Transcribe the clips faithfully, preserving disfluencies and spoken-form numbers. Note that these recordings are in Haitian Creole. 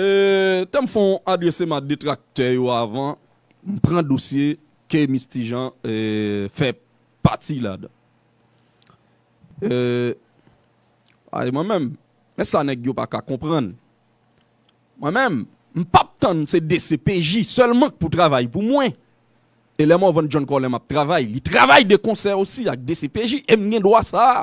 E, tan m fè yon adrese m a detraktè yo avan, m pran dosye ke Misty Jean, e, fè pati ladan. E, ay, mwen menm, men sa nèg yo pa ka konprann. Mwen menm, m p ap tann se D C P J sèlman k pou travay pou mwen. E lè Morvan John Colem ap travay, li travay de konsè osi ak D C P J, e m gen dwa sa a.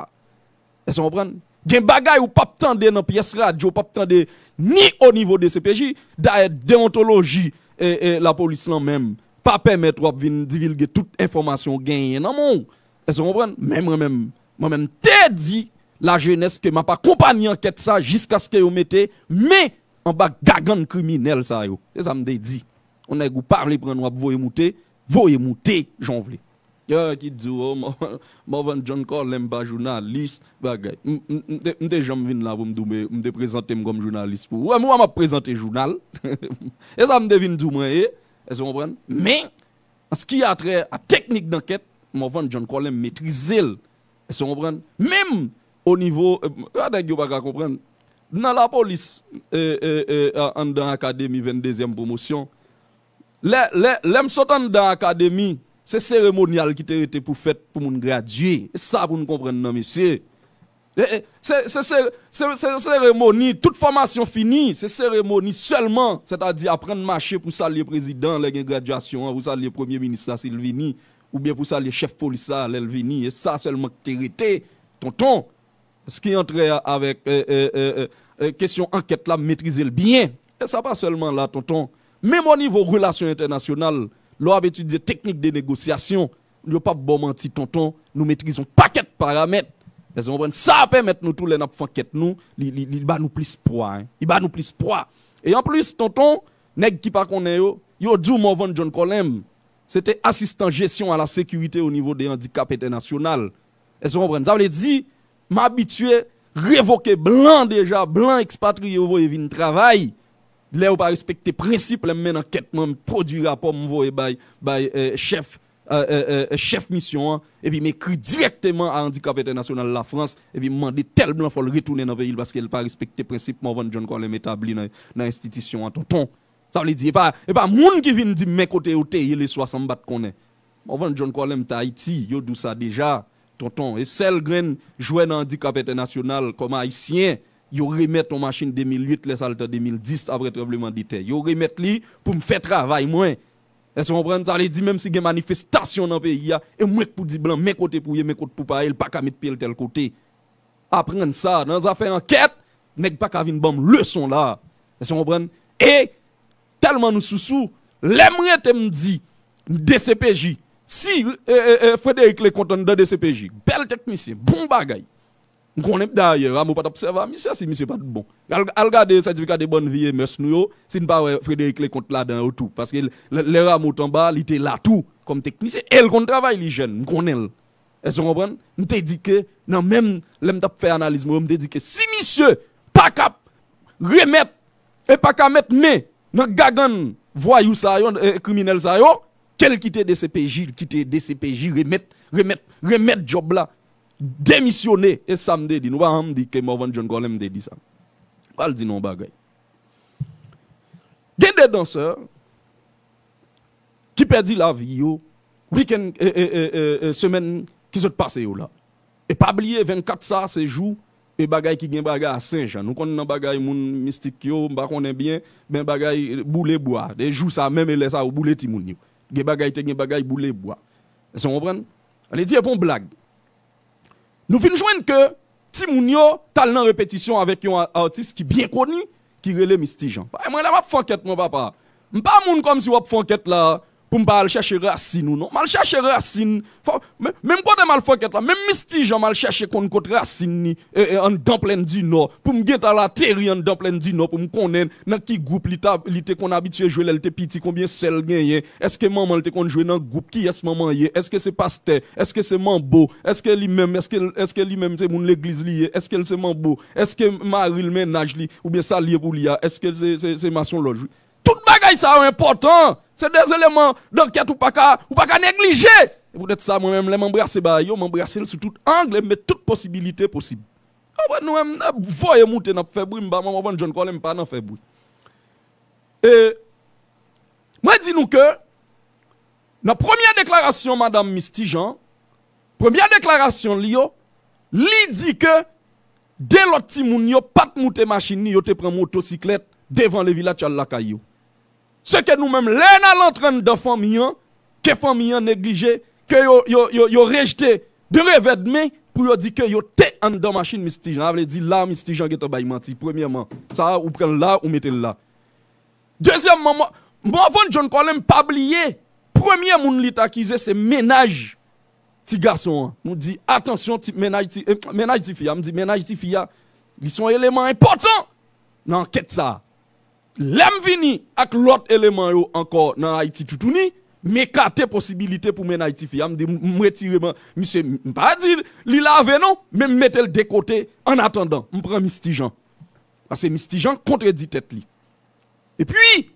Èske w konprann? Gen bagay ou p ap tande nan pyès radyo, ou p ap tande ni o nivo D C P J, dayè deontoloji e, e, lapolis lan menm pa pèmèt w ap vin divilge tout enfòmasyon w genyen nan men w. Èske w konprann? Men mwen menm, mwen menm te di lajenès ke m ap akonpanye ankèt sa jiskaske yo mete men anba gagann kriminèl sa yo. Se sa m te di. Yon nèg ou pa vle pran w ap voye moute, voye moute jan w vle. Yo ki di w, oh, Mor- Morvan John Colem pa jounalis, bagay. M- m- M te- m te janm vin la pou m di w, men m te prezante m kòm jounalis pou ou. Ou wè m, ou wè m ap prezante jounal. E sa m te vin di w mwen ye. Èske w konprann? Men, an ce qui a trait à teknik d'ankèt, Morvan John Colem metrize l. Èske w konprann? Menm o nivo, e, nèg yo pa ka konprann. Nan lapolis, e, e, e, a- anndan akademi venndezyèm pwomosyon, lè, lè, lè m sot anndan akademi, se seremonyal ki te rete pou fèt pou moun gradye. E sa pou n konprann nan, mesye. E, e, se, se, se, se, se seremoni, tout fòmasyon fini, se seremoni sèlman, sètadi aprann mache pou salye prezidan lè gen gradyasyon an, pou salye premye minis la si l vini, oubyen pou salye chèf polis la lè l vini. E sa sèlman ki te rete, tonton. Èske antre avèk, e, e, e, e, e, kesyon ankèt la, m metrize l byen. E sa pa sèlman la, tonton. Menm o nivo relasyon entènasyonal, lè w ap etidye teknik de negosyasyon, yo p ap ba w manti, tonton, nou metrize yon pakèt paramèt. Èske w konprann? Sa pèmèt nou tou, lè n ap fè ankèt nou, li, li, li ba nou plis pwa, en. Li ba nou plis pwa. E anplis, tonton, nèg ki pa konnen yo, yo di w Morvan John Colem, se te asistan jesyon a la sekirite o nivo de andikap entènasyonal. Èske w konprann? Sa vle di, m abitye revoke blan deja, blan ekspatriye yo voye vin travay. Lè yo pa respekte prensip, lè m mennen ankèt mwen, m pwodui rapò, m voye bay, bay, eh, chèf, eh, eh, eh, chèf misyon an, epi m ekri dirèkteman a Andikap Entènasyonal Lafrans, epi m mande tèl blan fò l retounen nan peyi l paske l pa respekte prensip Morvan John Colem etabli nan, nan enstitisyon an, tonton. Sa vle di, e pa, e pa moun ki vin di m men kote yo te ye leswa sa m pa t konnen. Morvan John Colem t Ayiti, yo di w sa deja, tonton. E sèl grenn jwè nan andikap entènasyonal kòm ayisyen, yo remèt yon machin de mil uit, lè sa l t an de mil dis, apre tranblemanntè. Yo remèt li pou m fè travay mwen. Èske w konprann? Sa vle di, menm si gen manifestasyon nan peyi a, e mwen k pou di blan, men kote pou ye, men kote pou pa ye, l pa ka met pye l tèl kote. Aprann sa, nan zafè ankèt, nèg pa ka vin ban m leson la. Èske w konprann? E tèlman nou sousou, lè m rete m di D C P J, si, e, e, e, Frédéric Leconte anndan D C P J, bèl teknisyen, bon bagay. M konnen dayè, Rameau pa t ap sèvi a misye si misye pa t bon. Al, al gade sètifika de bòn vi e mès nou yo, si n pa wè Frédéric Leconte ladan yo tou. Paske lè, lè Rameau t anba, li te la tou, kòm teknisyen, e l konn travay li jèn, m konnen l. Èske w konprann? M te di ke, nan menm, lè m t ap fè analiz mwen yo, m te di ke si misye pa ka remèt, e pa ka met men nan gagann vwayou sa yo, e, kriminèl sa yo, ke l kite D C P J, l kite D C P J, remèt, remèt, remèt djòb la, demisyone, e sa m te di, nou pa janm di ke Morvan John Colem te di sa. M pral di nou yon bagay. Gen de dansè ki pèdi lavi yo wikenn, e, e, e, e, e, semèn ki sot pase yo la. E pa bliye, vennkat sa, se jou e bagay ki gen bagay a Senjan. Nou konn nan bagay moun mistik yo, m pa konnen byen, men bagay boule bwa. De jou sa menm, e lè sa yo boule timoun yo. Gen bagay, te gen bagay boule bwa. Èske w konprann? Ann di e pa yon blag. Nou vin jwenn ke timoun yo t al nan repetisyon avèk yon a- atis ki byen koni, ki rele Misty Jean. Paske mwen, lè m ap fè ankèt mwen, papa, m pa moun kòmsi w ap fè ankèt la pou m pa al chèche rasin ou non. M al chèche rasin. Fò, men, menm kote m al fè ankèt la, menm Misty Jean m al chèche konn kot rasin li, e, e, anndan Plèn di Nò, pou m gentan al ateri anndan Plèn di Nò, pou m konnen nan ki gwoup li ta, li te konn abitye jwe lè l te piti, konbyen sè l genyen, èske manman l te konn jwe nan gwoup, kiyès manman ye, èske se pastè, èske se manbo, èske li menm, èske, èske li menm se moun legliz li ye, èske l se manbo, èske mari l, mennaj li, oubyen sa l ye pou li a, èske se, se, se masonlòj wi. Tout bagay sa yo enpòtan. Se de eleman dankèt ou pa ka, ou pa ka neglije. E poutèt sa, mwen menm, lè m anbrase bagay yo, m anbrase l sou tout ang, e m met tout posibilite posib. Apre nou menm, n ap voye moute, n ap fè bri, m pa, Morvan John Colem pa nan fè bri. E mwen di nou ke nan premye deklarasyon madanm Misty Jean, premye deklarasyon li yo, li di ke de lòt timoun yo pa t moute machin ni, yo te pran motosiklèt devan Levilatch al lakay yo. Se ke nou menm, lè n al antre anndan fanmi an, ke fanmi an neglije, ke yo, yo, yo, yo rejte de revè de men pou yo di ke yo te anndan machin Misty Jean. Sa vle di la, Misty Jean gentan bay manti. Premyèman, sa a, ou pran l la, ou mete l la. Dezyèmman, Mo-, Morvan John Colem pa bliye, premye moun li t akize se mennaj ti gason an. Nou di, atansyon, ti, mennaj ti, eh, mennaj ti fi a, m di mennaj ti fi a, li se yon eleman enpòtan nan ankèt sa a. Lè m vini ak lòt eleman yo ankò nan Ayiti Toutouni, m ekate posibilite pou mennaj ti fi a, m di, m, m retire, m, misye, m pa di li lave non, men m mete l de kote, an atandan, m pran Misty Jean. Paske Misty Jean kontredi tèt li. Epi,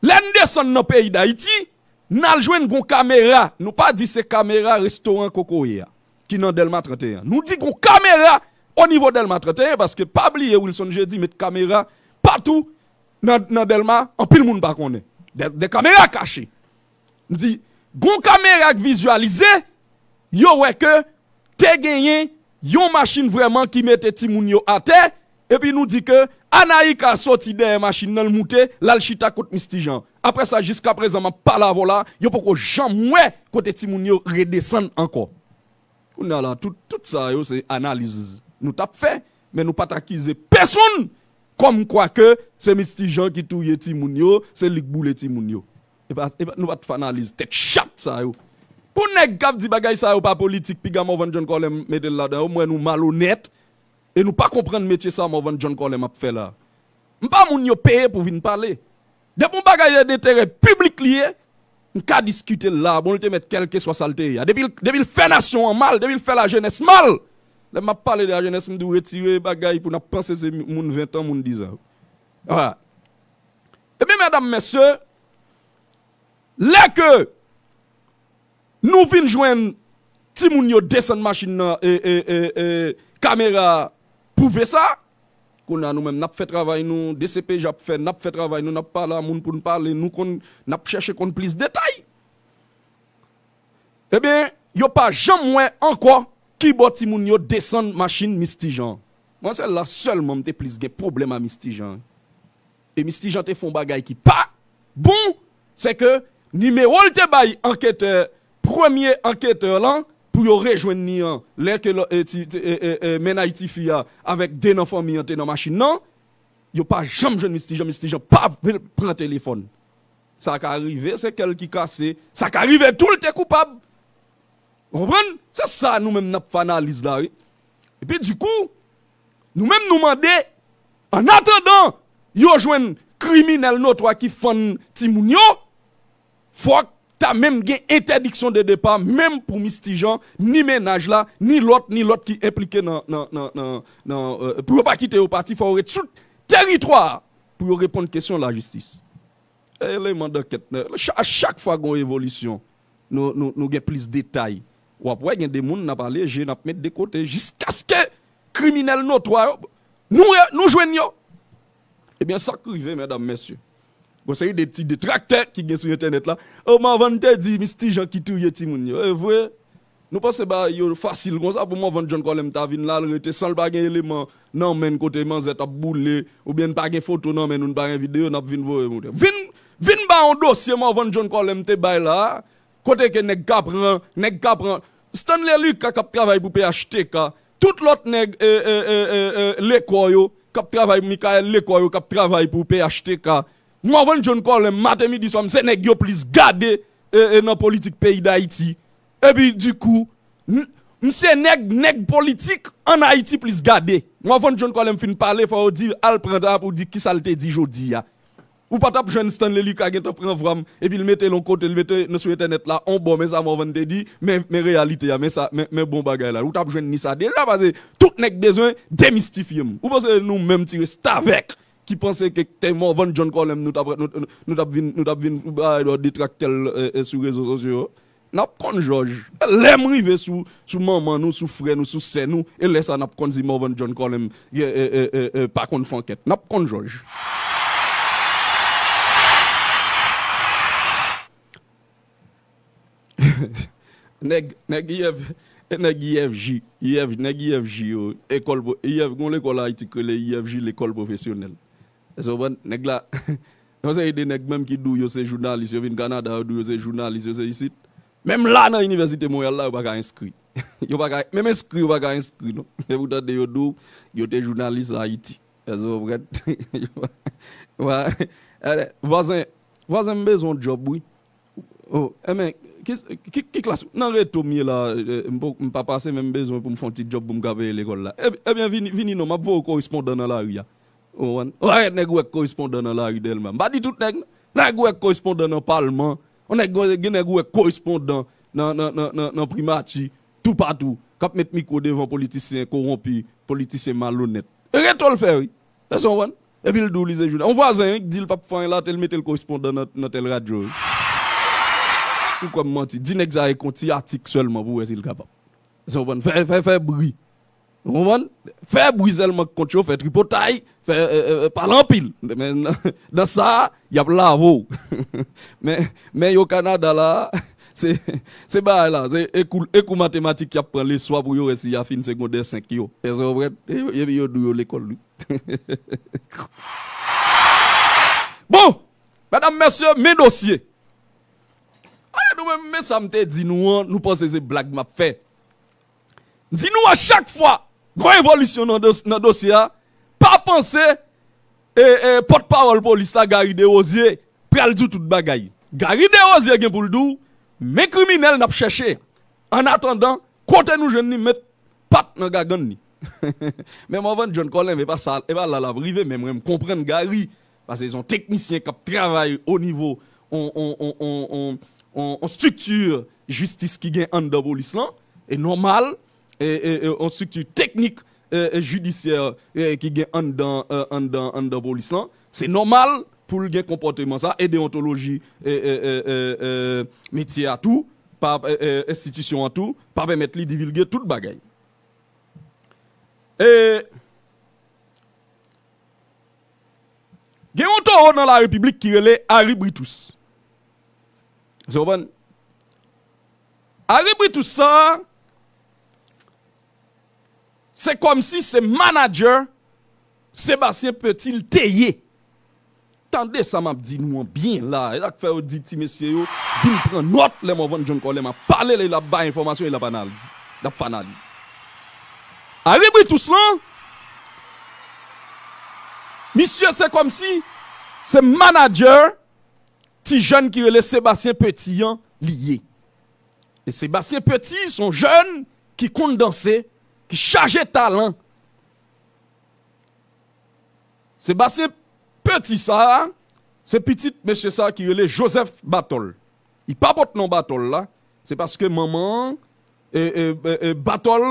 lè n desann nan peyi Dayiti, n al jwenn gon kamera, nou pa di se kamera restoran Kokoye a, ki nan Dèlma trannteyen. Nou di gon kamera o nivo Dèlma trannteyen, paske pa bliye Wilson Jeudi met kamera patou nan, nan Dèlma, anpil moun pa konnen. De, de kamera kache. M di, gon kamera k vizyalize, yo wè ke te genyen yon machin vrèman ki mete timoun yo atè, epi nou di ke Anaïka soti dèyè machin nan, l moute, l al chita kot Misty Jean. Apre sa, jiskaprezan, m ap pale avè w la, yo poko janm wè kote timoun yo redesann ankò. Kounye a la, tout, tout sa yo, se analiz nou t ap fè, men nou pa t akize pèsonn kòmkwa ke se Misty Jean ki touye timoun yo, se li k boule timoun yo. E pa, e pa, nou pa t fè analiz tèt chat sa yo. Pou nèg k ap di bagay sa yo pa politik, piga Morvan John Colem mete l ladan yo, m wè nou malonèt, e nou pa konprann metye sa Morvan John Colem ap fè la. M pa moun yo peye pou vin pale. Depi yon bagay se denterè piblik li ye, m ka diskite l la, bon, l te mèt kèlkeswa sa l te ye a. Depi l, depi l fè nasyon an mal, depi l fè lajenès mal. Lè m ap pale de lajenès, m di w retire bagay pou n ap panse se moun ven tan, moun diz an. Ebyen, medam, mesye, lè ke nou vin jwenn timoun yo desann machin nan, e, e, e, e, kamera pwouve sa. Kounye a nou menm n ap fè travay nou, D C P J ap fè, n ap fè travay nou, n ap pale a moun pou n pale, nou konn, n ap chèche konn plis detay. Ebyen, yo pa janm wè ankò kibò timoun yo desann machin Misty Jean. Mwen, se la sèlman m te plis gen pwoblèm a Misty Jean. E Misty Jean te fè yon bagay ki pa bon, se ke nimewo l te bay anketè, premye anketè lan, pou yo rejwenn li an, lè ke lò, e, ti, ti, e, e, e, mennaj tifi a avèk de nan fanmi an te nan machin nan, yo pa janm jwenn Misty Jean, Misty Jean pa vle pran telefòn. Sa ka rive, se kè l ki kase, sa ka rive tou l te koupab. Ou konprann? Se sa nou menm n ap fè analiz la, wi. Epi, dikou, nou menm nou mande, an atandan yo jwenn kriminèl notwa ki fann timoun yo, fòk ta menm gen entèdiksyon de depa, menm pou Misty Jean, ni mennaj la, ni lòt, ni lòt ki enplike nan, nan, nan, nan, nan, e, pou yo pa kite yo pati, fò yo ret sou teritwa a pou yo reponn kesyon lajistis. Eleman dankèt, a chak fwa gon evolisyon, nou, nou, nou gen plis detay. W ap wè gen de moun n ap aleje, n ap met de kote, jiskaske kriminèl notwa yo, nou, nou jwenn yo. Ebyen, sa k rive, medam, mesye. Gon seri de ti detraktè ki gen sou entènèt la. O, Morvan te di Misty Jean ki touye timoun yo. E vre, nou panse bagay yo fasil konsa pou Morvan John Colem ta vin la, l rete san l pa gen eleman nan men n kote manzè t ap boule, oubyen n pa gen foto nan men nou, n pa gen videyo, n ap vin voye moun. Vin, vin ba yon dosye Morvan John Colem te bay la, kote ke nèg ka pran, nèg ka pran. Stanley Lucas k ap travay pou P H T K, tout lòt nèg, e, e, e, e, e, Lecor yo, k ap travay, Michael Lecor yo, k ap travay pou P H T K. Morvan John Colem, maten, midi, swa, m se nèg yo plis gade, e, e, nan politik peyi Dayiti. Epi, dikou, m, m se nèg, nèg politik ann Ayiti plis gade. Morvan John Colem fin pale, fò yo di, al pran ta pou di kisa l te di jodi a. Ou pa t ap jwenn Stanley Lucas gentan pran vwa m, epi l mete l yon kote, l mete nan sou entènèt la, on bò, men sa Morvan te di, men, men reyalite a, men sa, men, men bon bagay la. Ou t ap jwenn ni sa deja, paske tout nèg bezwen demistifye m. Ou panse nou menm ti restavèk ki panse ke te Morvan John Colem nou t ap, nou, nou, nou t ap vin, nou t ap vin, a, detraktè l, e, e, sou rezo sosyo yo? N ap konn jòj. Lè m rive sou, sou manman nou, sou frè nou, sou sè nou, e lè sa n ap konn si Morvan John Colem, e, e, e, e, e, pa konn fè ankèt. N ap konn jòj. Nèg, nèg I F, nèg I F J, I F, nèg I F J yo, ekòl, pwo- I F, gon lekòl Ayiti k rele I F J, lekòl pwofesyonèl. Èske w konprann? Nèg la, yon seri de nèg menm ki di w yo se jounalis, yo vin Kanada, yo di w yo se jounalis, yo se isit. Menm la nan Inivèsite Monreyal la, yo pa ka enskri. Yo pa ka, menm enskri, yo pa ka enskri, non. E poutan de yo di w, yo te jounalis Ayiti. Èske w konprann? Vwazen, vwazen, m bezwen yon djòb, wi. Oh, enben, ki, ki, ki klas? Nan reto m ye la, eh, m po- m pa pase, men m bezwen pou m fè yon ti djòb pou m ka peye lekòl la. Eb- Ebyen, vini, vini non, m ap voye w korespondan nan lari a. Ou konprann? Ou pa wè nèg ou wè korespondan nan lari Dèlma. M pa di tout nèg, non. Nèg ou wè korespondan nan palman. Yon nèg, gen nèg ou wè korespondan nan, nan, nan, nan, nan primati, toupatou, k ap met mikwo devan politisyen kowonpi, politisyen malonèt. E reto l fè, wi. Èske w konprann? Epi l di w li se jounalis. Yon vwazen, wi, k di l p ap fè anyen la, te l mete l korespondan nan, nan tèl radyo, wi. Ou kwè m manti? Di nèg sa ekri yon ti atik sèlman pou w wè si l kapab. Èske w konprann? Fè, fè, fè bri. Ou konprann? Fè bri sèlman k kont yo, fè tripotay, fè, eh, eh, eh, pale anpil. Men nan, nan sa, y ap lave w. Men, men yo Kanada la, se, se bagay la, se e kou, e kou matematik y ap pran leswa pou yo wè si y a fin segondè senk yo. Èske w konprann? E, epi yo di w yo lekòl, wi. Bon, medam, mesye, men dosye. Ale nou menm, men sa m te di nou an, nou panse se blag m ap fè. M di nou a chak fwa, gon evolisyon nan dos- nan dosye a, pa panse e, e, pòtpawòl polis la, Gary Desrosiers, pral di w tout bagay. Gary Desrosiers gen pou l di w, men kriminèl n ap chèche. Annatandan, kote nou jwenn li, met pat nan gagann li. Men Morvan John Colem, e pa sa, e pa la l ap rive, men mwen m konprann Gary, paske se yon teknisyen k ap travay o nivo on, on, on, on, on, on, on estrikti jistis ki gen anndan polis lan, e nòmal, e, e, e, on estrikti teknik, e, e, jidisyè, e, ki gen anndan, e, anndan, anndan polis lan, se nòmal pou l gen konpòteman sa, e deyontoloji, e, e, e, e, e, metye a tou, pa, e, e, enstitisyon an tou, pa pèmèt li divilge tout bagay. E gen yon towo nan la repiblik ki rele Harry Britus. Èske w konprann? Harry Britus sa, se kòmsi se manadjè Sébastien Petit l te ye. Tande sa m ap di nou an byen la. E sa k fè yo di ti mesye yo vin pran nòt lè Morvan John Colem ap pale, lè l ap bay enfòmasyon, e l ap analize. L ap fè analiz. Harry Britus lan, misye se kòmsi se manadjè ti jèn ki rele Sébastien Petit an li ye. E Sébastien Petit se yon jèn ki konn danse, ki chaje talan. Sébastien Petit sa a, se pitit mesye sa ki rele Joseph Batol. Li pa pot non Batol la, se paske manman an, e, e, e, e, Batol,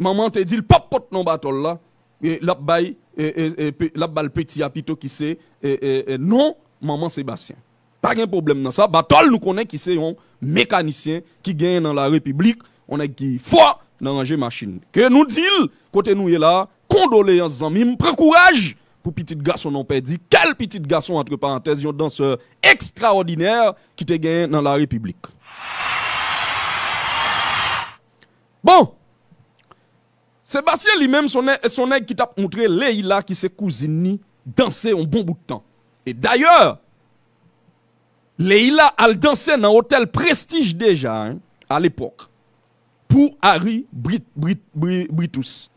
manman an te di l p ap pot non Batol la, e, l ap bay, e, e, e, pe- l ap ba l Peti a pito ki se, e, e, e, non manman Sébastien. Pa gen pwoblèm nan sa. Batol nou konnen ki se yon mekanisyen ki genyen nan la repiblik, yon nèg ki fò nan ranje machin. Ke nou di l, kote nou ye la, kondoleyans zanmi m, pran kouraj pou pitit gason nan w pèdi. Kèl pitit gason, antre parantèz, yon dansè ekstraòdinè ki te genyen nan la repiblik. Bon, Sébastien li menm, se yon nè- se yon nèg ki t ap moutre Leila, ki se kouzin ni, danse yon bon bout tan. E dayè, Leila al danse nan otèl Prestige deja, hein, a lepòk, pou Harry Brit, Brit, Bri- Britus.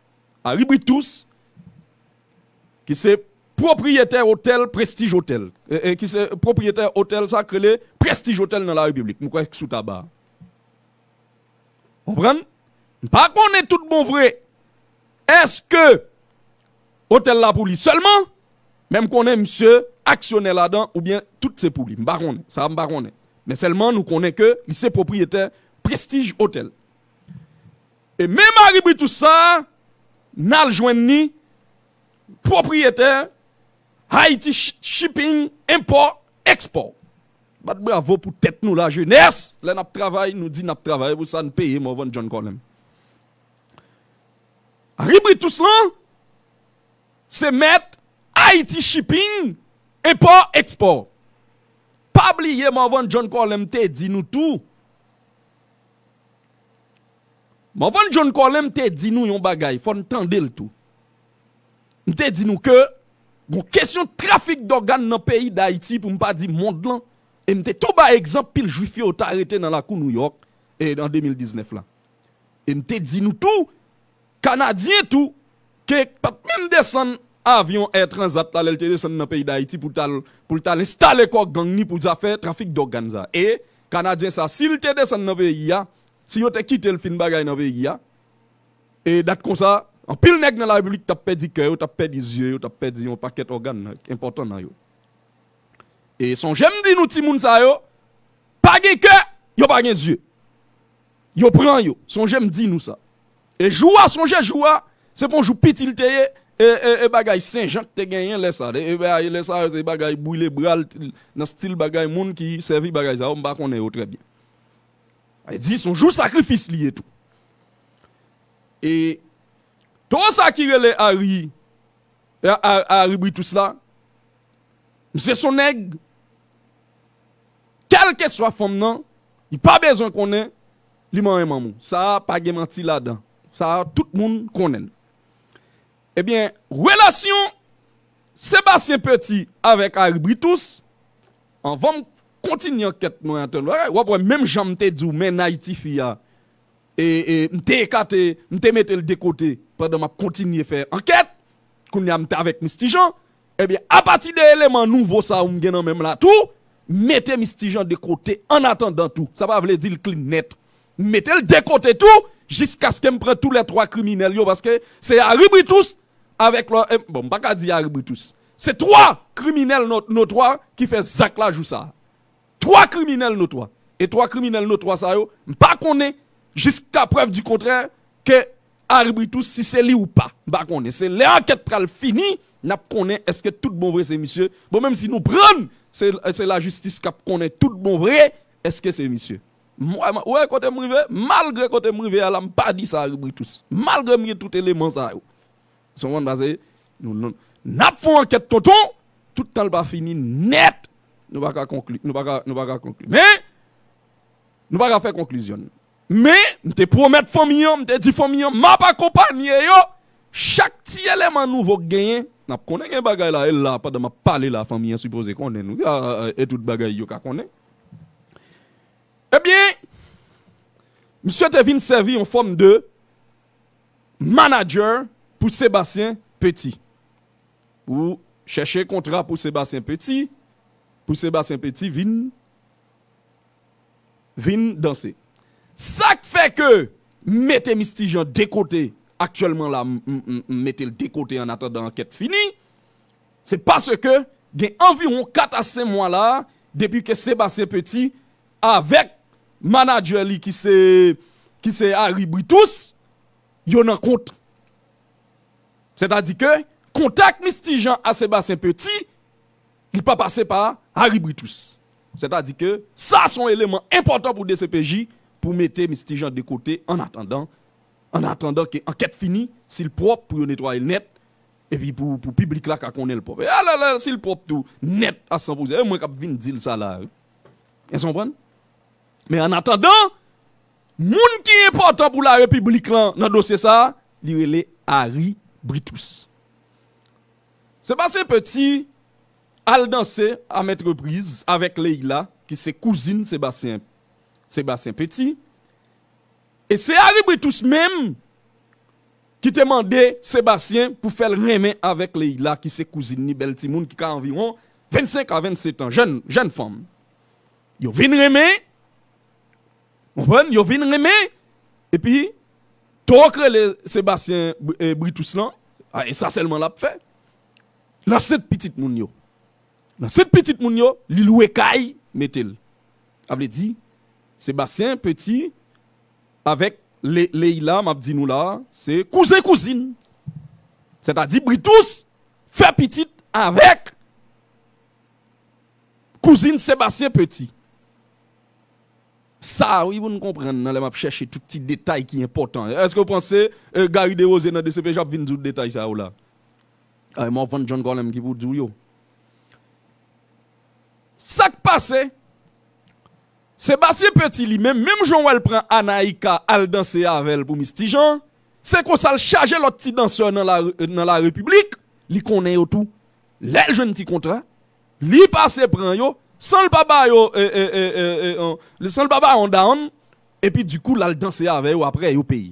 Harry Britus, ki se pwopriyetè otèl Prestige Hotel, e, e, ki se pwopriyetè otèl sa k rele Prestige Hotel nan la Repiblik. M kwè k sou Taba. Konprann? M pa konnen tout bon vre. Èske otèl la pou li sèlman? Men m konnen misye aksyonè ladan oubyen tout se pou li. M pa konnen. Sa a m pa konnen. Men sèlman nou konnen ke li se pwopriyetè Prestige Hotel. E menm Harry Britus sa a, n al jwenn li, pwopriyetè Haiti Sh- Shipping, Import, Export. Bat bravo pou tèt nou, lajenès. Lè n ap travay, nou di n ap travay pou sa, n peye Morvan John Colem. Harry Britus lan, se mèt Haiti Shipping, Import, Export. Pa bliye Morvan John Colem te di nou tou, Morvan John Colin, m te di nou yon bagay, fò n tande l tou. M te di nou ke gon kesyon trafik dògàn nan peyi Dayiti, pou m pa di mond lan, e m te tou bay egzanp pil jwif yo ta rete nan lakou Nouyòk e an de mil diznèf la. E m te di nou tou, Kanadyen tou, ke pa t menm desann avyon Air Transat la, lè l te desann nan peyi Dayiti pou l t al, pou l t al enstale kò gang li pou zafè trafik dògàn sa. E Kanadyen sa, si l te desann nan peyi a, si yo te kite l fin bagay nan peyi a, e dat konsa, anpil nèg nan larepiblik t ap pèdi kè yo, t ap pèdi zye yo, t ap pèdi yon pakèt ògàn enpòtan nan yo. E sonje m di nou timoun sa yo, pa gen kè, yo pa gen zye. Yo pran yo. Sonje m di nou sa. E jou a, sonje jou a, se pa yon jou piti l te ye, e, e, e bagay Sen Jan k te genyen lè sa. E, e, e lè sa, se bagay brile bra l, nan stil bagay moun ki sèvi bagay sa yo, m pa konnen yo trè byen. Sa vle di, se yon jou sakrifis li ye tou. E towo sa ki rele Harry, A-, A-, Harry Britus la, misye se yon nèg, kèlkeswa fanm nan, li pa bezwen konnen li manyen manman w. Sa a pa gen manti ladan. Sa a tout moun konnen l. Ebyen, relasyon Sébastien Petit avèk Harry Britus, anvan m kontinye ankèt mwen an, w ap wè menm jan m te di w mennaj tifi a, e, e, m te ekate, m te mete l de kote pandan m ap kontinye fè ankèt. Kounye a m t avèk Misty Jean. Ebyen, apati de eleman nouvo sa yo m gen nan men m la tou, m mete Misty Jean de kote annatandan tou. Sa pa vle di l clean nèt. M mete l de kote tou, jiskaske m pran toulètwa kriminèl yo, paske se Harry Britus avèk lò, e, bon, m pa ka di Harry Britus. Se twa kriminèl no-, notwa ki fè zak la jou sa a. Twa kriminèl notwa. E twa kriminèl notwa sa yo, m pa konnen, jiska prèv di kontrè, ke Harry Britus, si se li ou pa. M pa konnen. Se lè ankèt pral fini, n ap konnen èske tout bon vre se misye. Bon, menm si nou pran l, se, se lajistis k ap konnen tout bon vre èske se misye. M wè, m wè kote m rive, malgre kote m rive a la, m pa di sa Harry Britus. Malgre m gen tout eleman sa yo. Sa w konprann, pase nou, nou, n ap fè yon ankèt tonton, tout tan l pa fini nèt, nou pa ka konkli, nou pa ka, nou pa ka konkli. Men, nou pa ka fè konklizyon. Men, m te pwomèt fanmi an, m te di fanmi an, m ap akonpanye yo. Chak ti eleman nouvo k genyen, n ap konnen gen bagay la, e la, pandan m ap pale la, fanmi an sipoze konnen nou, a, a, e tout bagay yo ka konnen. Ebyen, misye te vin sèvi yon fòm de manager pou Sébastien Petit. Pou chèche kontra pou Sébastien Petit, pou Sébastien Petit vin, vin danse. Sa k fè ke m mete Misty Jean de kote aktyèlman la, m, m, m, m mete l de kote annatandan ankèt fini, se paske gen anviwon kat a senk mwa la, depi ke Sébastien Petit avèk manager li ki se, ki se Harry Britus, yo nan kont. Sètadi ke kontak Misty Jean a Sébastien Petit, li pa pase pa Harry Britus. Sètadi ke sa se yon eleman enpòtan pou D C P J pou mete Misty Jean de kote annatandan, annatandan ke ankèt fini, si l pwòp pou yo netwaye l nèt, epi pou, pou piblik la ka konnen l pwòp. E alè, alè, si l pwòp tou, nèt a san pou san, e mwen k ap vin di l sa la, wi. Èske w konprann? Men annatandan, moun ki enpòtan pou larepiblik lan nan dosye sa a, li rele Harry Britus. Sébastien Petit al danse a maintes reprises avèk Leila, ki se kouzin Sébastien, Sébastien Petit. E se Harry Britus menm ki te mande Sébastien pou fè l renmen avèk Leila, ki se kouzin li, bèl timoun ki ka anviwon vennsenk a vennsetan, jèn, jèn fanm. Yo vin renmen, konprann, yo vin renmen, epi Towo k rele Sébastien Br-, e, Britus lan, a, e sa sèlman l ap fè. L ansent pitit moun yo. L ansent pitit moun yo, li lwe kay, mete l. Sa vle di, Sébastien Petit avèk Le-, Leila, m ap di nou la, se kouzen kouzin. Sètadi, Britus fè pitit avèk kouzin Sébastien Petit. Sa, wi, pou n konprann nan lè m ap chèche tout ti detay ki enpòtan. Èske w panse, e, Gary Desrosiers nan D C P J ap vin di w detay sa yo la? A, Morvan John Colin ki pou di w yo. Sa k pase, Sebastien Petit li menm, menm jan w wè l pran Anaïka al danse avè l pou Miss Ti Jan, se konsa l chaje lòt ti dansè nan la, nan la repiblik, li konnen yo tou. Lè l jwenn ti kontra, li pase pran yo, san l pa ba yo, e, e, e, e, e, an, san l pa ba yo on down, epi dikou l al danse avè yo, apre yo peye.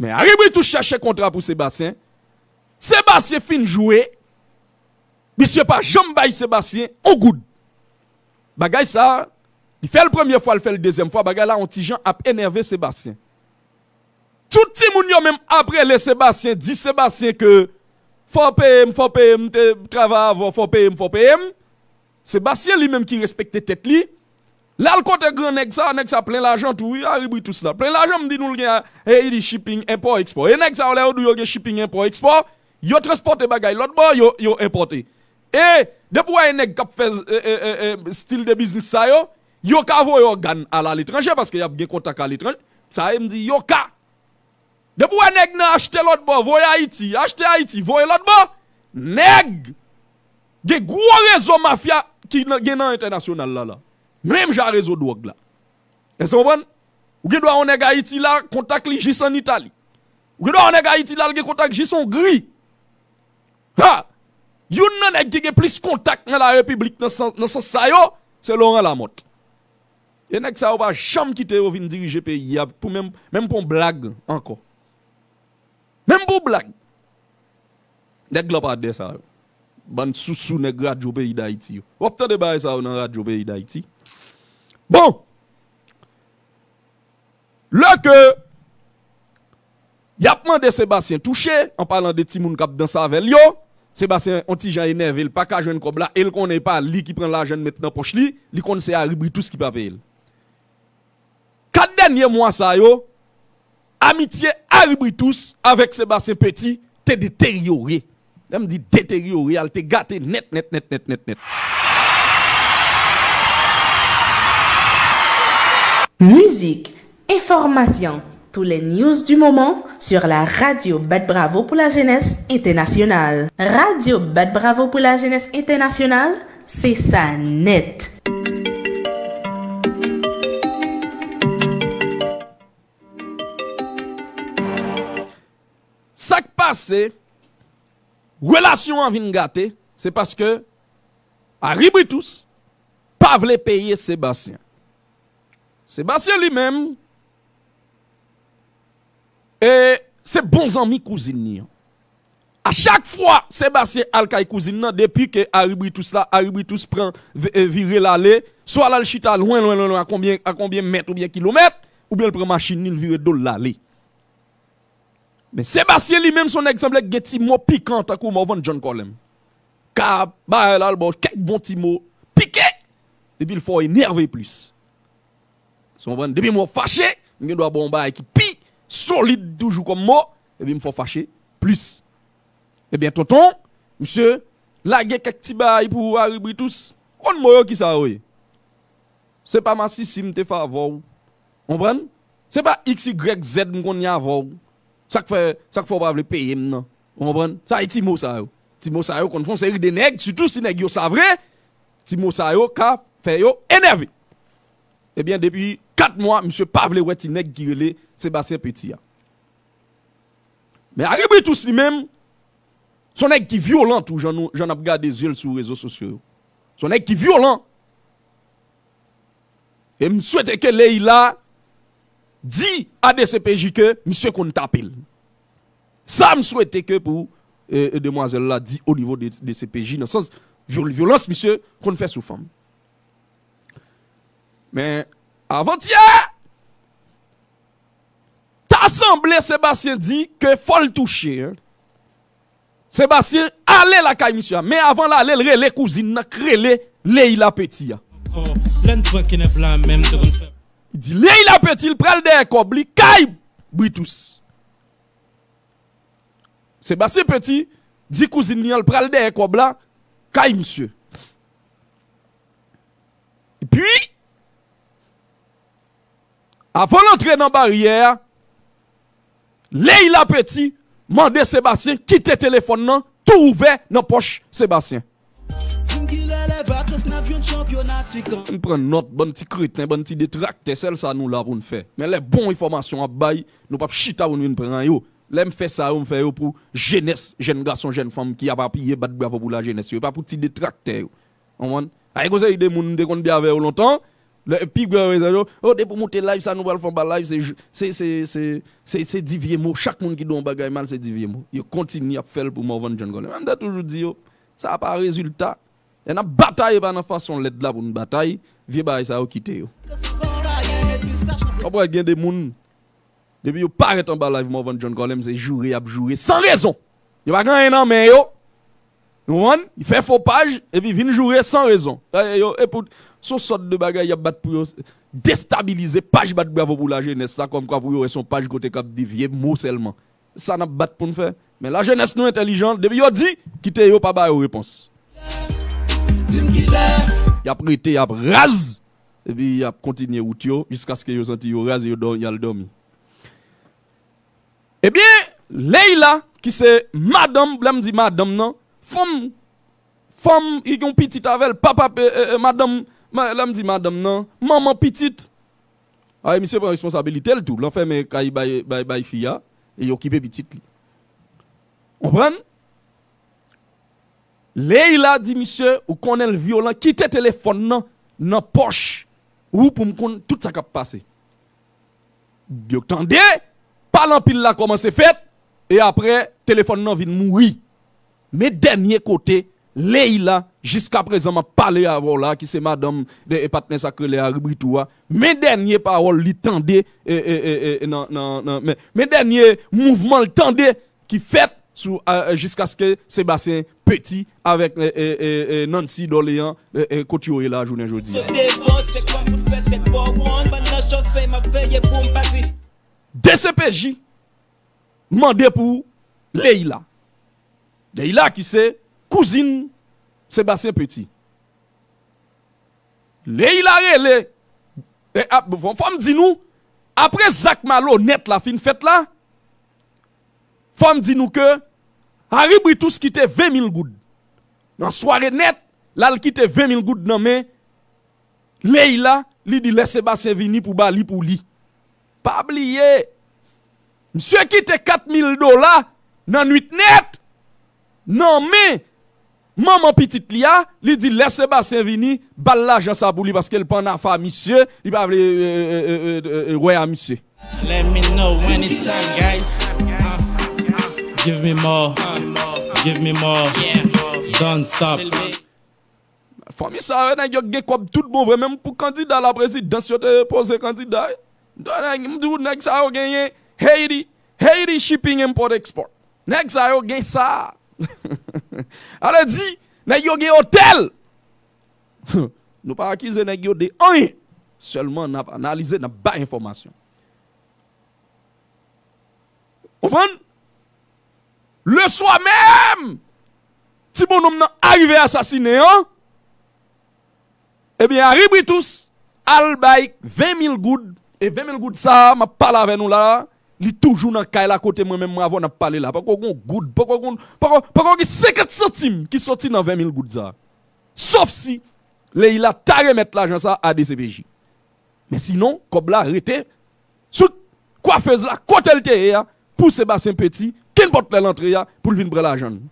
Men Harry Britus chache kontra pou Sebastien. Sebastien fin jwe. Misye pa janm bay Sebastien on goud. Bagay sa, li fè l premye fwa, li fè l dezyèm fwa. Bagay la, on ti jan ap enève Sebastien. Tout timoun yo menm ap rele Sebastien, di Sebastien ke fò w peye m, fò w peye m, m te travay avè w, fò w peye m, fò w peye m. Sebastien li menm ki respekte tèt li, l al kote gran nèg sa, nèg sa plen lajan tou, wi, Harry Britus la. Plen lajan, m di nou l gen Haiti Shipping, enpò, ekspò. E nèg sa yo, lè yo di w yo gen shipping, enpò, ekspò, yo transpòte bagay lòt bò, yo, yo enpòte. E, depi w wè yon nèg k ap fè, e, e, e, e, stil de biznis sa yo, yo ka voye ògàn al aletranje, paske y ap gen kontak aletranje. Sa e m di, yo ka. Depi w wè nèg nan achte lòt bò, voye Ayiti, achte Ayiti, voye lòt bò, nèg gen gwo rezo mafya ki nan, gen nan entènasyonal la, la. Menm jan rezo dwòg la. Èske w konprann? Ou gen dwa yon nèg Ayiti la, kontak li jis ann Itali. Ou gen dwa yon nèg Ayiti la, l gen kontak jis Ongri. Ha! Youn nan nèg ki gen plis kontak nan la repiblik nan sans, nan sans sa yo, se Laurent Lamothe. E nèg sa yo pa janm kite yo vin dirije peyi a pou menm, menm pou yon blag ankò. Menm pou blag. Nèg lanpadè sa yo. Bann sousou nèg radyo peyi Dayiti yo. W ap tande bagay sa yo nan radyo peyi Dayiti. Bon! Lè ke y ap mande Sebastien touche, an palan de timoun k ap danse avè l yo, Sebastien on ti jan enève, l pa ka jwenn kòb la, e l konnen e pa li ki pran lajan l met nan pòch li, li konn se Harry Britus ki pa peye l. Kat dènye mwa sa yo, amitye Harry Britus avèk Sebastien Petit te deteryore. Lè m di deteryore, al te gate nèt, nèt, nèt, nèt, nèt, nèt. Musique, information, tous les news du moment sur la radio Bat Bravo pour la jeunesse internationale. Radio Bat Bravo pour la jeunesse internationale, se sa nèt. Sa k pase, relasyon an vin gate, se paske Harry Britus pa vle peye Sebastien. Sebastien li menm, e se bon zanmi kouzin li an. A chak fwa Sebastien al kay kouzin nan, depi ke Harry Britus la, Harry Britus pran, vire l ale, swa l al chita lwen, lwen, lwen, lwen, a konbyen, a konbyen mèt oubyen kilomèt, oubyen l pran machin li, l vire do l l ale. Men Sebastien li menm se yon nèg sanble k gen ti mo pikan tankou Morvan John Colem. Ka bay la l ba w kèk bon ti mo pike, epi l fè w enève plis. Sa w konprann? Depi m wè w fache, m gen dwa ba w yon bagay ki pi solid toujou kòm mo, epi m fè w fache plis. Ebyen tonton, misye lage kèk ti bagay pou Harry Britus. Konn mo yo kisa yo ye? Se pa masisi m te fè avè w. Konprann? Se pa X Y Z m konn ye avè w. Sa k fè, sa k fè w pa vle peye m nan. Ou konprann? Sa e ti mo sa yo. Ti mo sa yo konn fè yon seri de nèg, sitou si nèg yo sa vre, ti mo sa yo ka fè yo enève. Ebyen, depi kat mwa, misye pa vle wè ti nèg ki rele Sebastien Petit a. Men Harry Britus li menm, se yon nèg ki vyolan tou, jan nou, jan n ap gade zye l sou rezo sosyo yo. Se yon nèg ki vyolan. E m swete ke Leila di a D C P J ke misye konn tape l. Sa m swete ke pou, e, e, demwazèl la di o nivo de D C P J nan sans vyol-, vyolans misye konn fè sou fanm. Men avantyè, ta sanble Sebastien di ke fò l touche, en. Sebastien ale lakay misye a, men avan l ale, l rele kouzin nan k rele Leila Petit a. Li di Leila Petit, l pral dèyè kòb li kay Britus. Sebastien Petit di kouzin li an, l pral dèyè kòb la kay misye. Epi, avan l antre nan baryè a, Leila Petit mande Sebastien kite telefòn nan tou ouvè nan pòch Sebastien. N ap jwenn chanpyona ti kan. N pran nòt, bann ti kreten, bann ti detraktè, sèl sa nou la pou n fè. Men lè bon enfòmasyon ap bay, nou p ap chita pou n vin pran yo. Lè m fè sa yo, m fè yo pou jenès, jèn gason, jèn fanm ki ap apiye, bat bravo pou lajenès yo. E pa pou ti detraktè yo. Konprann? Ay, gon seri de moun m te konn byen avè yo lontan. Lè, pi gran rezon yo, oh, depi w moute live sa, nou pral fè anba live, se, se, se, se, se, se di vye mo. Chak moun ki di yon bagay mal, se di vye mo. Yo kontinye ap fè l pou Morvan John Colem. Men m te toujou di yo, sa pa rezilta. Lè n ap batay, e pa nan fason lèd la pou n batay, vye bagay sa yo kite yo. W ap wè gen de moun, depi yo parèt anba live Morvan John Colem, se joure y ap joure san rezon. Yo pa gen anyen nan men yo. Ou konprann? Fè fo paj, epi vin joure san rezon. E, yo, e pou, se yon sòt de bagay y ap bat pou yo destabilize paj Bat Bravo pou Lajenès sa, kòmkwa pou yo wè se yon paj kote k ap di vye mo sèlman. Sa n ap bat pou n fè. Men lajenès nou entèlijan, depi yo di, kite yo pa ba yo repons. Y ap rete, y ap raz, epi y ap kontinye wout yo, jiskaske yo santi yo raz, yo dò-, y al dòmi. Ebyen, Leila, ki se madanm, lè m di madanm nan, fanm, fanm, li gen yon pitit avè l, papa, e, e, e, madanm, ma-, lè m di madanm nan, manman pitit. Ay, misye pran responsabilite l tou, l anfèmen kay bay, bay, bay fi a, e l okipe pitit li. Konprann? Leila di misye, ou konnen l vyolan, kite telefòn nan nan pòch ou pou m konn tout sa k ap pase. Yo tande, pale anpil la kòmanse fèt, e apre, telefòn nan vin mouri. Men dènye kote, Leila, jiskaprezan m ap pale avè w la, ki se madanm de, e patnè sa k rele Harry Britou a, men dènye pawòl li tande, e, e, e, e, nan, nan, nan, men, men dènye mouvman l tande, ki fèt sou, e, e, jiskaske Sébastien Petit avèk, e, e, e, e, Nancy Dorléans, e, e, kot yo ye la jounen jodi a. D C P J mande pou Leila. Leila ki se kouzin Sébastien Petit. Leila rele, e, ap, fò, fò m di nou, apre zak malonèt la fin fèt la, fò m di nou ke Harry Britus kite ven mil goud. Nan sware nèt, l al kite ven mil goud nan men Leila, li di lè Sébastien vini pou ba li pou li. Pa bliye, misye kite kat mil dola nan nwit nèt, nan men manman pitit li a, li di lè Sébastien vini, ba l lajan sa pou li paske l pa nan afa misye, li pa vle, e, e, e, e, e, wè a misye. Let me know when it's time, guys. Give me more. Give me more. Don't stop. Fanmi sa yo, nèg yo gen kòb tout bon vre, menm pou kandida la prezidans yo te poze kandida. Nèg, m di w, nèg sa yo genyen Haiti, Haiti Shipping Import Export. Nèg sa yo gen sa. Ale di, nèg yo gen otèl. Nou pa akize nèg yo de anyen. Sèlman n ap analize, n ap bay enfòmasyon. Konprann? Leswa menm, ti bonnonm nan arive asasinen an, ebyen, Harry Britus al bay ven mil goud, e ven mil goud sa a, m ap pale avè nou la a, li toujou nan kay la kote mwen menm mwen avè w n ap pale la. Poko gon goud, poko gon, poko, poko gen senkant santim ki soti nan ven mil goud sa a. Sof si Leila ta remèt lajan sa a D C P J. Men sinon, kòb la rete sou kwafez la, kote l te ye a, pou Sébastien Petit, kenpòt lè l antre a, pou l vin pran lajan l.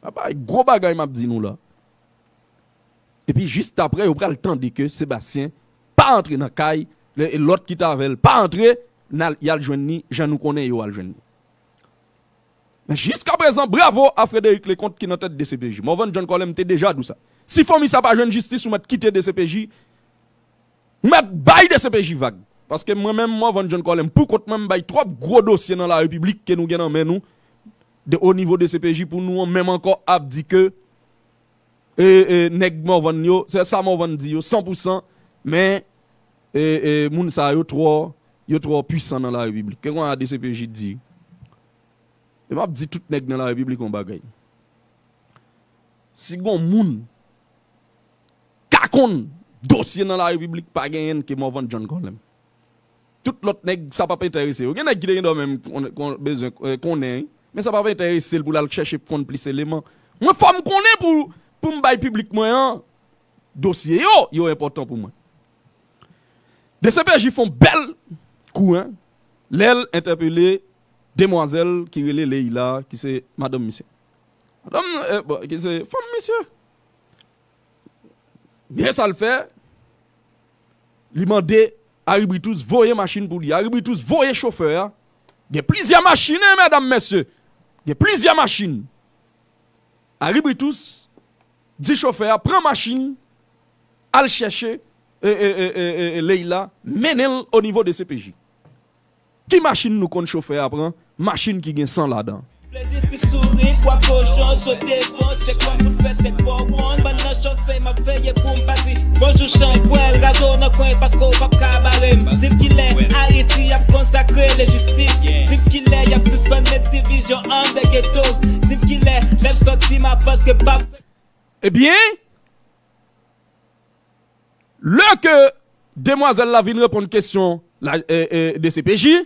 Apa, gwo bagay m ap di nou la. Epi jis apre, yo pral tande ke Sébastien pa antre nan kay, lè, lòt ki t avè l pa antre, n al, y al jwenn li, jan nou konnen yo al jwenn li. Men jiskaprezan, bravo a Frédéric Leconte ki nan tèt D C P J. Morvan John Colem te deja di w sa. Si fanmi sa pa jwenn jistis, ou mèt kite D C P J, ou mèt bay D C P J vag. Paske mwen menm, Morvan John Colem, pou kont mwen, m bay twòp gwo dosye nan larepiblik ke nou gen nan men nou, de, o nivo D C P J, pou nou menm ankò ap di ke, e, e, nèg Morvan yo, se sa Morvan di yo, san pou san, men, e, e, moun sa yo twò, yo twò pwisan nan larepiblik. Ke konn D C P J di. E m ap di tout nèg nan larepiblik yon bagay. Si gon moun ka konn dosye nan larepiblik, pa genyen ke Morvan John Colem. Tout lòt nèg, sa p ap enterese yo. Gen nèg ki te gen dwa menm kon-, kon-, bezwen, e, konnen, wi. Men sa p ap enterese l pou l al chèche konn plis eleman. Mwen, fò m konnen pou, pou m bay piblik mwen an, dosye yo, yo enpòtan pou mwen. D C P J fè yon bèl kou, en, lè l entèpele demwazèl ki rele Leila, ki se madanm misye. Madanm, eh, bon, ki se fanm misye. Byen sa l fè, li mande Harry Britus voye machin pou li. Harry Britus voye chofè a. Gen plizyè machin, en, medam, mesye. Gen plizyè machin. Harry Britus di chofè a pran machin, al chèche, e, e, e, e, e, e, Leila, mennen l o nivo D C P J. Ki machin nou konn chofè a pran? Machin ki gen san ladan. Lejistis souri, kwa kochon, sote fon, se kwa fout fèt, tèt bò wonn, bann nan chofè, m ap veye pou m pa di bonjou chan, pwèl, razo nan kwen, paske w p ap ka bare m. Di m kilè Ayiti ap konsakre lejistis, di m kilè y ap sispann met divizyon anndan geto, di m kilè lè m sòti m ap panse p ap Ebyen, lè ke demwazèl la vin reponn kesyon la, e, e, D C P J,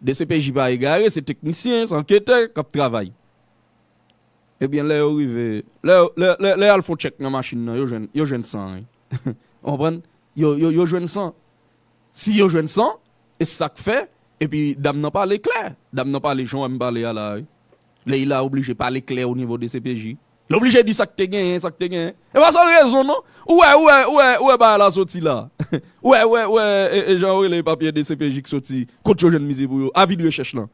D C P J pa egare, se teknisyen, se anketè k ap travay. Ebyen, lè yo rive, lè, lè, lè, lè y al fè yon tchèk nan machin nan, yo jwenn, yo jwenn san, wi. Ou konprann? Yo, yo, yo jwenn san. Si yo jwenn san, e sa k fè, epi dam nan pale klè. Dam nan pale jan w wè m pale a la, wi. Leila oblije pale klè o nivo D C P J. L oblije di sa k te genyen, sa k te genyen. E pa san rezon, non. Ou wè, ou wè, ou wè, ou wè bagay la soti la. Ou wè, ou wè, ou wè, e, e, jan yo rele papye D C P J k soti, kot yo jwenn mize pou yo, avi de rechèch lan.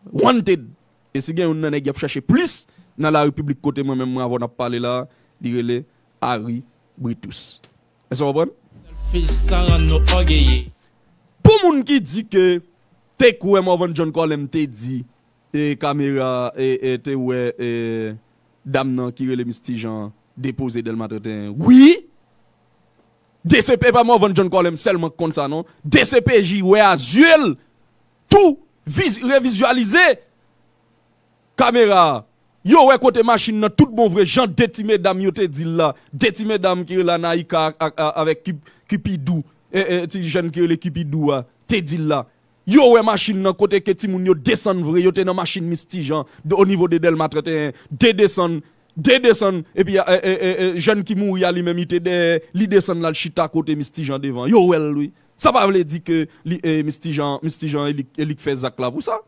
Wanted. E si gen youn nan nèg y ap chèche plis nan la Repiblik kote mwen menm mwen avè w n ap pale la, li rele Harry Britus. Èske w konprann? Pou moun ki di ke te kwè Morvan John Colem te di, e, kamera, e, e, te wè, e, dam nan ki rele Misty Jean depoze Dèlma trannteyen. Wi! D C P, e pa Morvan John Colem sèlman k konn sa, non. D C P J wè a zye l tou, viz-, revizyalize kamera a. Yo wè kote machin nan tout bon vre, jan de ti medam yo te di l la. De ti medam ki rele Anaïka ak, ak, avèk Ki-, Kipidou, e, e, ti jèn ki rele Kipidou a, te di l la. Yo wè machin nan kote ke timoun yo desann vre, yo te nan machin Misty Jean, de, o nivo de Dèlma trannteyen, de desann, de desann, epi, e, e, e, e, jèn ki mouri a li menm, li te dèyè, li desann l al chita kote Misty Jean devan. Yo wè l, wi. Sa pa vle di ke li, e, Misty Jean, Misty Jean, e li, e li k fè zak la pou sa.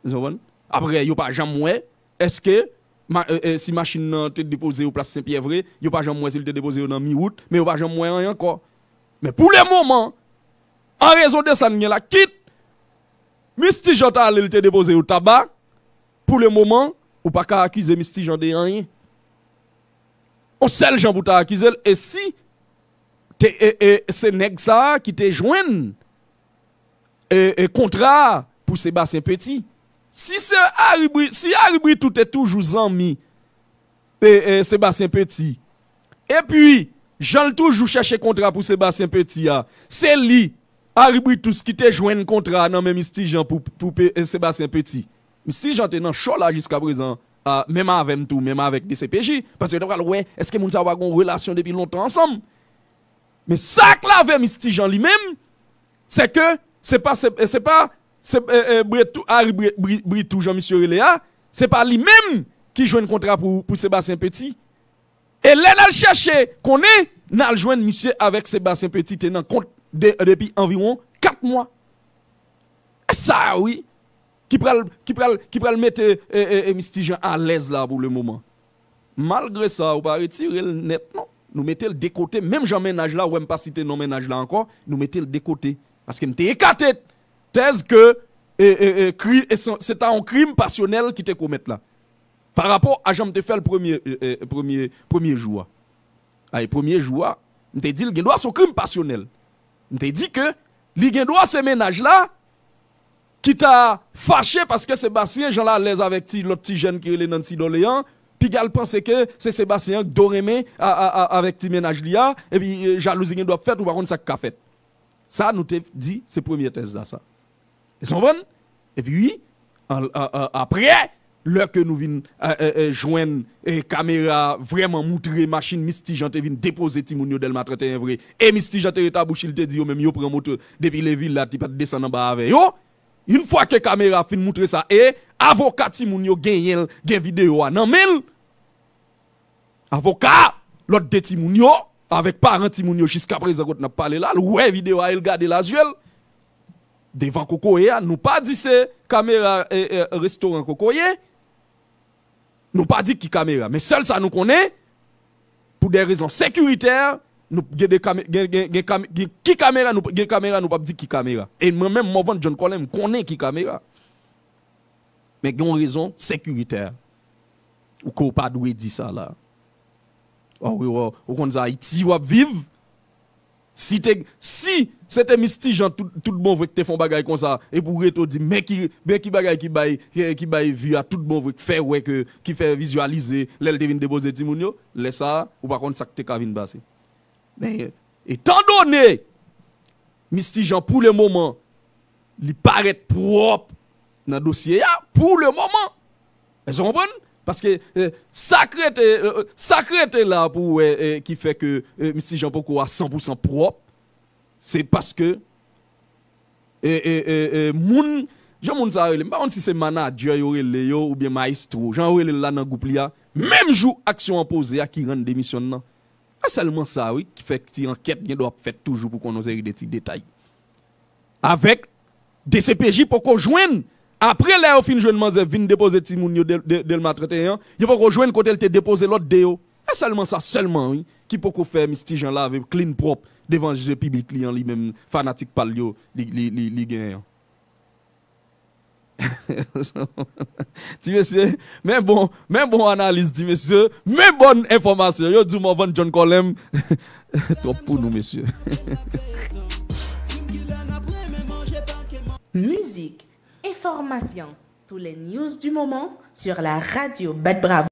Ou konprann? Apre, yo pa janm wè, èske ma-, e, e, si machin nan te depoze yo plas Senpyè vre, yo pa janm wè si l te depoze yo nan mi wout, men yo pa janm wè anyen ankò. Men pou le moman, an rezon de sa n gen la, kit Misty Jean ta ale l te depoze yo Taba, pou le moman, ou pa ka akize Misty Jean de anyen. On sèl jan pou ta akize l, e si te, e, e, se nèg sa a ki te jwenn e, e, kontra a pou Sebastien Petit. Si se Harry Bri-, si Harry Britou te toujou zanmi, e, e, Sebastien Petit, epi jan l toujou chèche kontra pou Sebastien Petit a, se li, Harry Britus, ki te jwenn kontra a nan men Misty Jean pou, pou pe-, e, Sebastien Petit. Misty Jean te nan cho la jiska prezan, a, menm avè m tou, menm avèk D C P J, paske yo ta pral wè èske moun sa yo pa gen yon relasyon depi lontan ansanm. Men sa k lave Misty Jean li menm, se ke se pa, se, se pa, se, e, e, Bretou, Harry Bre-, Bri-, Britou, jan misye rele a, se pa li menm ki jwenn kontra pou, pou Sebastien Petit. E lè n al chèche konnen, n al jwenn misye avèk Sebastien Petit te nan kont de, depi anviwon kat mwa. E sa, wi, ki pral, ki pral, ki pral mete, e, e, e, Misty Jean alèz la pou le moman. Malgre sa, ou pa retire l nèt, non. Nou mete l de kote, menm jan mennaj la, ou wè m pa site non mennaj la ankò, nou mete l de kote. Paske m te ekate tèz ke, e, e, e, kri-, e se, se ta yon krim pasyonèl ki te komèt la. Pa rapò a jan m te fè l premye, e, e, premye, premye jou a. Ay, premye jou a, m te di l gen dwa se yon krim pasyonèl. M te di ke li gen dwa se mennaj la ki ta fache paske Sebastien Jean l alèz avèk ti, lòt ti jèn ki rele Nancy Dorléan, piga l panse ke se Sebastien an k do renmen a, a, a, avèk ti mennaj li a, epi, e, jalouzi gen dwa ap fèt, ou pa konn sa k ka fèt. Sa, nou te di, se premye tèz la, sa. Èske w konprann? Epi wi, an, an, an, apre, lè ke nou vin, e, e, e, jwenn, e, kamera vrèman moutre machin Misty Jean te vin depoze timoun yo Dèlma trannteyen vre, e Misty Jean te ret abouch li, te di yo menm yo pran moto depi Levila, li pa t desann anba avè yo. Yon fwa ke kamera fin moutre sa, e avoka timoun yo genyen l, gen videyo a nan men l, Avoka lòt de timoun yo, avèk paran timoun yo jiska prezan kote n ap pale la, l wè videyo a e l gade l a zye l. Devan kokoye a, nou pa di se kamera e, e, restoran kokoye. Nou pa di ki kamera. Men sèl sa nou konnen, pou de rezon sekiritè, nou gen de kame, gen, gen, gen, kame, gen ki kamera, nou gen kamera, nou p ap di ki kamera. E mwen menm, Morvan John Colin, m konnen ki kamera. Men gen yon rezon sekiritè. Ou ke w pa dwe di sa la. Oh, wi, wi, ou konn sa Ayiti w ap viv? Si te, si se te Misty Jean tout, tout bon vre ki te fè yon bagay konsa, epi w rete w di, men ki, men ki bagay ki bay, ki, ki bay vi a tout bon vre, ki fè wè ke, ki fè vizyalize lè l te vin depoze timoun yo, lè sa a, ou pa konn sa k te ka vin pase. Men, etan done, Misty Jean, pou le moman, li parèt pwòp nan dosye a, pou le moman. Èske w konprann? Paske eh, sa k rete, eh, sa k rete la pou wè eh, ki fè ke eh, Misty Jean poko a san pou san pwòp, se paske eh, eh, eh, eh, moun, jan moun sa rele, m pa konn si se manadjè yo rele yo oubyen mayestwo, jan yo rele l la nan gwoup li a, menm jou aksyon an poze a ki rann demisyon l nan. A sèlman sa wi, ki fè ti ankèt gen dwa ap fèt toujou pou konn yon seri de ti detay. Avèk D C P J poko jwenn. Apre lè yo fin jwenn manzè vin depoze timoun yo Del- De- Delma trannteyen an, yo poko jwenn kote l te depoze lòt de yo. E sèlman sa sèlman wi, ki poko fè Misty Jean lave clean pwòp devan zye piblik li an, li menm fanatik pa l yo li, li, li, li genyen an. Ti mesye, men bon, men bon analiz ti mesye, men bòn enfòmasyon. Yo di w Morvan John Colin, twòp pou nou mesye. Musique, information, tous les news du moment sur la radio Bat Bravo.